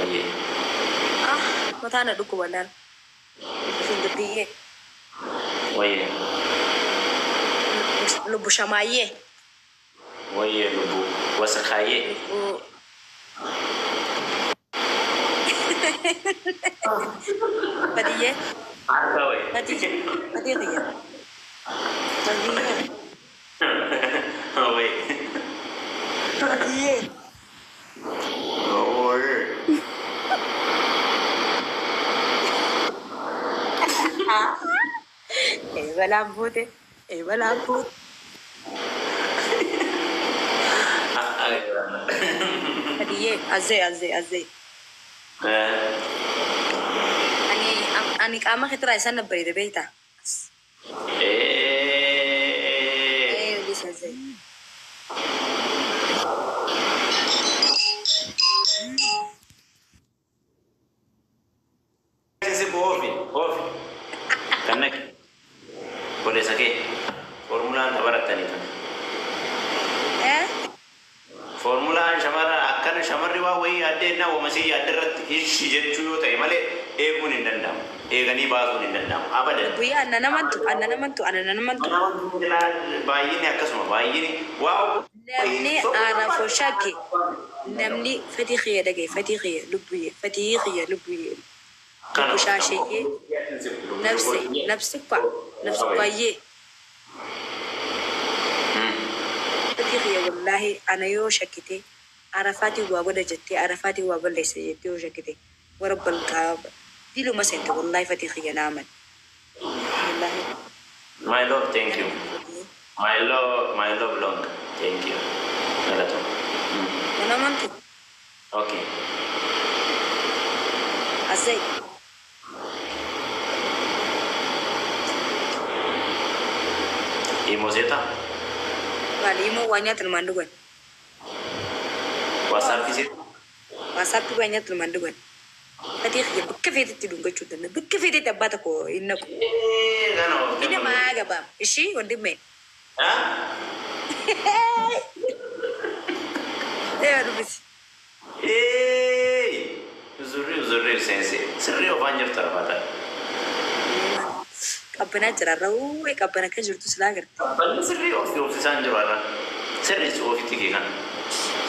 Wayyee. Ah, mataa na dhukkuba laal. Lubbiyyee. Wayyee. Lubbu shamaayyee. Wayyee lubbu wasakaayyee. Lubbu. Badiyyee. Harka wayi. Badii. Badii kiyya. Badiyyee. Wayi. Badiyyee. Wayyee. Eebalaan buute. Eebalaan buute. Badiyyee. Azee azee azee. Ani ani qaama keetirraa isaan na bareeda beektaa? Eh. Ee bisa azee. Sisi oofi oofi. Kan naqi. Obboleessa kee. Foormulaan barattanii tana. Eh? Foormulaan shamarra akkana shamarri waa wayii yaaddee innaa wamasii yaadde irratti ishi jechuu yoo ta'e malee eeguun hin danda'amu. Eeganii baasuun hin danda'amu. Abadan. Guyyaa anna namantu anna namantu anna namantu. Baay'inni akkasuma baay'inni waa Namni aanafoo shakke namni fatii kiyya dhagaye fatii kiyya lubbuyyee fatii kiyya lubbuyyee lubbu shaasheeyyee nabse nabsi kwa nabsi kwaayyee fatii kiyya wallaahi ana yoo shakkite arafaatii waa godha jettee arafaatii waa balleessa jettee yoo shakkite warabbal kaaba diluma seente wallaahi fatii kiyya naaman wallaahi. My love, thank you. My love long. Thank you. Galatoo. Namantu Okay. azai. Imo seeta? Maali immoo waa nyaata namaan dhugan. WhatsApp seeta? WhatsApp waa nyaata namaan dhugan. Fatii kiyya bakka feetetti dhungachuu danda'a. Bakka feetetti abbaa tokko hin naqu. Kana oofte. Inni maa gabaam. Ishii wandimee. Ha? Deema dubbisi. Zurrii zurrii seensi. Sirrii ofaan jirtu rafaata. Qabbanaa jira rawwee qabbana kan jirtu silaa garte. Qabbanni sirrii ofi oofisaan jiru har'a. Sirrii si ofitti kee kana.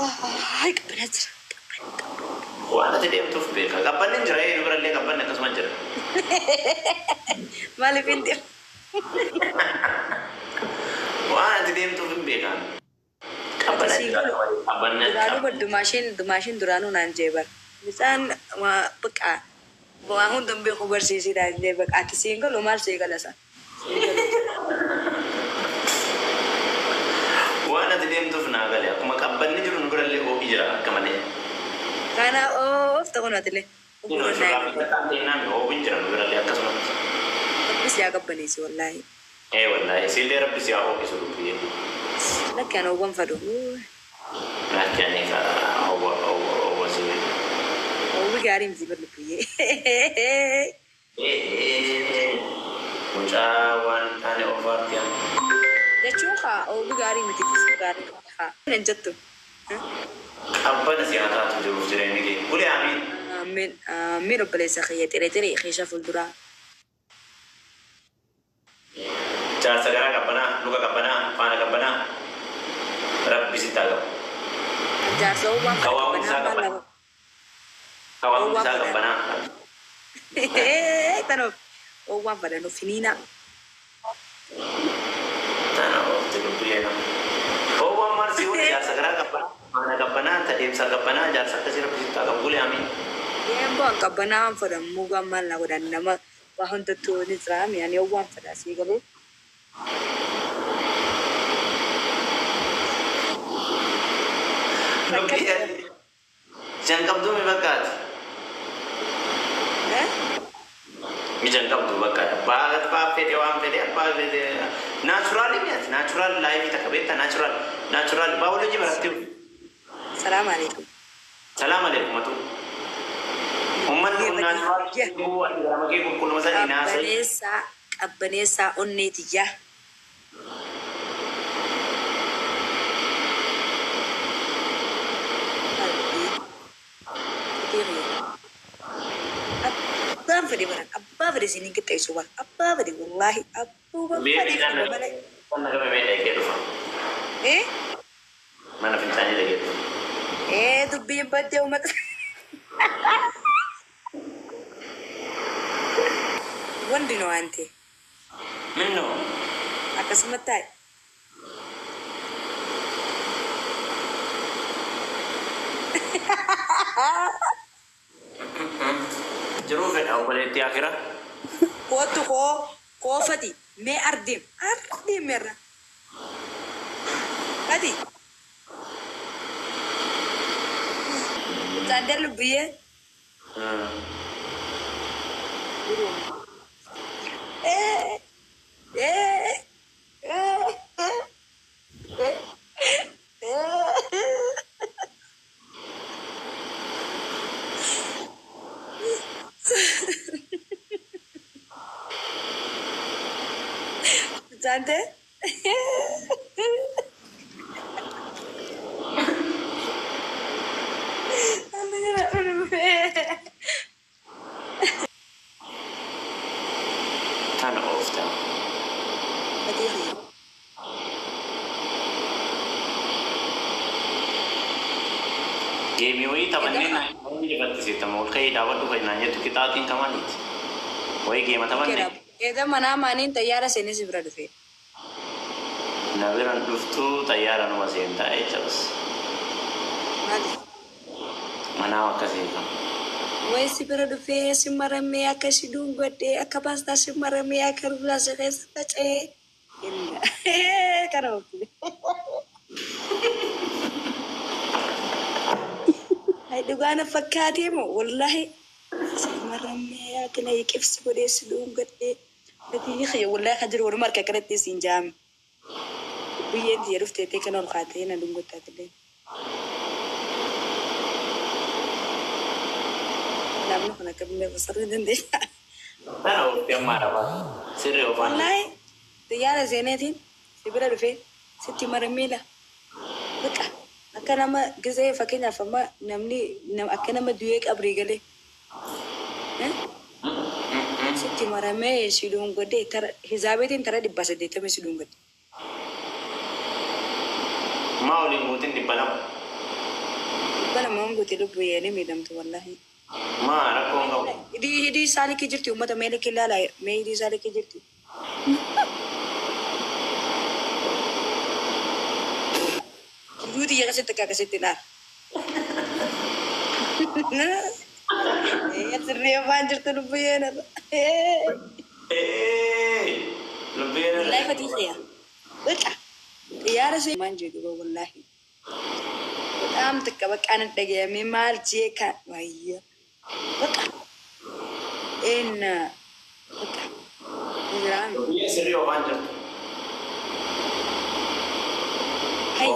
Waay qabbanaa jira. Waan ati deemtuuf beeka. Qabbanni hin jira eenyu birallee qabbanni akkasuma jira. Maaliif hin deemu? Waan ati deemtuuf hin beekan. Qabbana jira. Qabbanni Duraanuu bar dumaashiin dumaashiin duraanuu naan jee bar. Bisaan waa baqa waa hunda hin beeku barsiisii naan jee baqa ati siin galu maal sii galasa. Waan ati deemtuuf naa gale. Akkuma qabbanni jiru nu birallee ho'i jira akka malee. Kana oof ta'uu naatilee. Ho'i jira nu birallee akkasumatti. Rabbi si haa qabbaneessi wallaahi. Ee wallaahi isillee rabbi si haa ho'isu lubbiyyee. Lakki ani hawwan fadhu. Lakki ani hawwa hawwa hawwa si. Hawwi gaarii miti bar lubbiyyee. Mucaa waan taane ofaarti yaa. Jechuun haa hawwi gaarii miti gaarii haa. Nan jettu. Qabbana si haa taatu jiruuf jireenyi kee. Ulee amiin. Amiin amiin obboleessa kiyya xiree xiree keessa fuulduraa. Jaarsa garaa qabbanaa, luka qabbanaa, faana qabbanaa. Rabbi si haa qabu. Jaarsa waan Kawaawwan isaa qabbanaa maal qabbanaa. lama. Kawaawwan isaa qabbanaa. Tanaaf waan fadhan finiina. Tana oofte lubbiyyee nama. Oowwan maal si godhe jaarsa garaa qabbanaa, faana qabbanaa, tadeemsa qabbanaa, jaarsa akkasii rabbi si haa qabu. Ulee amiin. Deemboo an qabbanaa waan fadhan mugaan maal na godhan nama waa hundattuu ni jira ani waan fadhaa sii galee. Lubbiyyee jan qabduu mi bakkaati? Mijan qabdu bakka abbaa fedhe waan fedhe abbaa fedhe natural mi'aati natural life takka beektaa natural natural baayoloojii barattee. Salaam alaikum. Salaam alaikum atu. Uummanni kun natural garama kee qulqulluma sadii naasee. Qabbaneessaa qabbaneessaa onnee tiyyaa. Qalbii. Fatii kiyya. Abbaa fedhe isin hin qixxeessu bara. Abbaa fedhe wallaahi abbuma fedhe fuudha malee. Mana qabamee dhaqee dhufa. Eh? Mana fincaanii dhaqee dhufa. Eh dubbiin baddee uummata. Wandi no ante. Minno. Akkasumatti taa'e. Jiruu fedha obboleettii akira. Kootu koo koofati mee ardeem ardeem irra. Ati. Saandar lubbiyyee. Saante. Tana oofta. Geemii wayii taphannee naan injifattisiifta ol ka'ii daawwadhu kan naan jettu qixaatiin kamaaliiti. Wayii geema taphannee. Eeda manaa maaniin xayyaara seenee si bira dhufe. Na biran dhuftuu xayyaara numa seentaa jecha bas. Maali? Manaa akkasii kan. Wayi si bira dhufee si maramee akka si dhungadhee akka paastaa si maramee akka rulaa si keessa faca'ee. Kana oofte. Ay dhugaana fakkaatee moo wallaahi si maramee akka na qibsi godhee si dhungadhee. Gatii xiyya wallaahi kan jiru walumaa harka kanatti siin jaame. Biyyeen tiyya dhuftee ta'e kana ol kaatee na dhungattaatilee. Namni kun akka biyya basaruu dandeenya. Tana oofte ammaa dhabaa. Sirrii oofaan. Wallaahi xiyyaara seeneetiin si bira dhufee sitti maramee la. Baqa akka nama gisee fakkeenyaaf amma namni akka nama du'ee qabrii galee. Sitti maramee si dhungadhee tara hizaabeetiin tara 880 si dhungadhe. Maa waliin guutiin 200. 200 guutii lubbuu yeenii miidhamtu wallaahi. Maa rakkoon qabu. Hidhii isaa likkii jirti uummata mee likkii ilaalaa mee hidhii isaa likkii jirti. Duuti ija akkasitti akka akkasitti naara. Sirrii afaan jirtu lubbuu yeenarra. Lubbuu yeenarra. Wallaahi fatii xiyyaa. Baqa xiyyaara see maan jedhu wallaahi. Bataam takka baqqaan dhagayamee maal jee kan wayya. Baqa. Enna baqa. Jiraame. Biyya sirrii oofaan jirtu. Hai.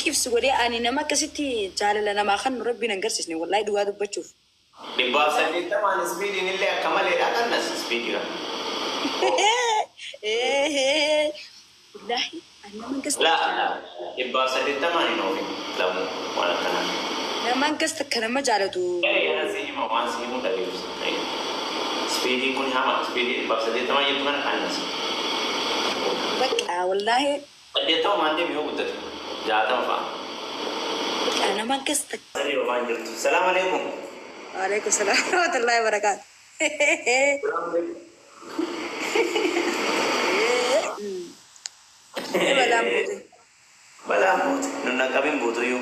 Qibsi godhee ani nama akkasitti jaalala namaa kan rabbiin hin agarsiisne wallaahi dhugaa dubbachuuf. 180 ispiidiin illee akka maleedha kannas ispiidii kana. Wallaahi ani nama akkas. Laa 180 hin oofin lamuu waan akkanaa. Nama akkas takka nama jaalatu. Yana si hima waan si himuu dhageessu. Ispiidiin kun hama ispiidii 180 jettu kana kannas. Baqa wallaahi. 80 maan deemu yoo guddate 60 fa'a. Baqa nama akkas takka. Sirrii oofaan jirtu. Salaam alaikum. Waalaikum salaam warahmatullahi wabarakatuh. Balaan buute. Balaan buute. Nunna qabin buutuyyuu.